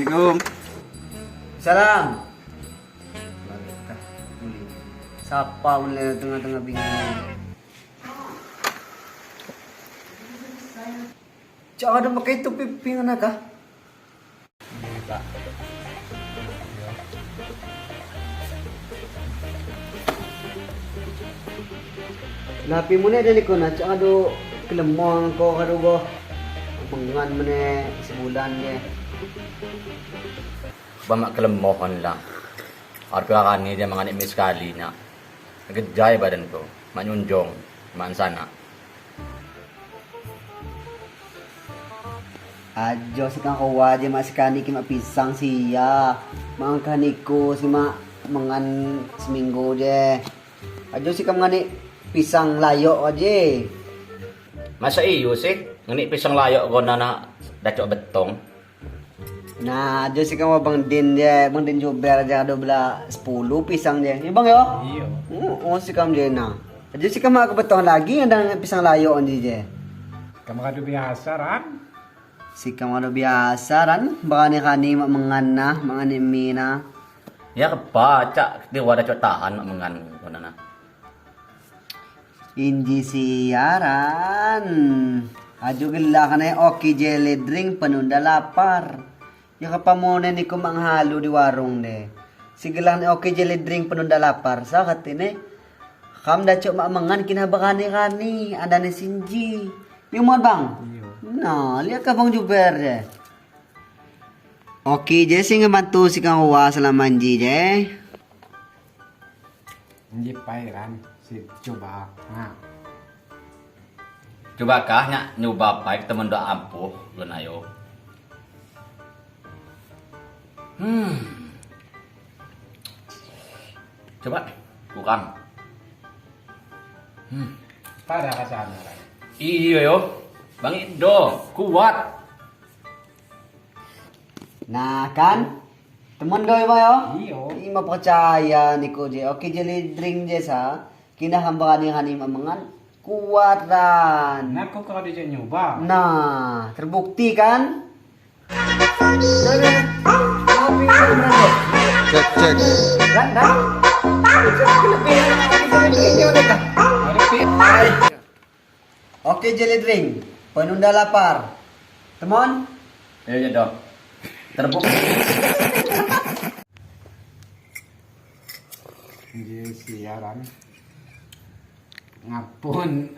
Assalamualaikum. Salam. Sapa mulai tengah-tengah bingung. Cak ada pakai topi pink anak kah? Pak. Lapi mo na dali ko na cak ada kelemong ko kado go. Pengan mene sebulan ge. Ba mak kelemohan lah. Harga ni dia mangan mie sekali nak. Gejai badan ko. Mak nyunjong, mak sana. Ajo si kang kawa je mak sekali ki mak pisang sia. Mak niku si mak mangan seminggu je. Ajo si kam ngani pisang layok aje. Masa iyo sih, ngani pisang layok gona nak dacok betong. Nah, ajo si kam Bang Din je, Bang Din Juber aja ada bela 10 pisang je. Ni bang yo? Iyo. Oh, si kam je nah. Ajo si kam mak betong lagi ada pisang layok ni je. Kamu kado biasa ran? Si kam ada biasa ran, bakani kani mak mengan nah, mangani mie nah. Ya kepa, cak dia wadah cok tahan mak mengan gona nah. Inji siaran. Aju gela kana oki jelly drink penunda lapar. Ya kapamone ni ko manghalu di warung de. Sigelah ni oki jelly drink penunda lapar. Sa katine. Kam da cok mak mangan kina bakani kani ada ni sinji. Yung bang? Iyo. Nah, lihat ka bang Juber je. Oki je sing ngebantu si kang uwa selama ji je. Inji pai ran si coba. Nah. Coba kah nyak nyoba pai temen do ampuh gona yo. Coba kurang. Pada kasana ran. Iyo yo. Bang Ido, kuat. Nah kan, temen doi ba yo? Iyo. Ima percaya niko je. Oke jelly drink je sa. Kina hamba kani kani mangan kuat ran. Nah, kok kado je nyoba. Nah, terbukti kan? Cek cek. Ran, ran. Oke jelly drink, penunda lapar. Temon? Iya dong. Terbukti. Inji siaran. Ngapun.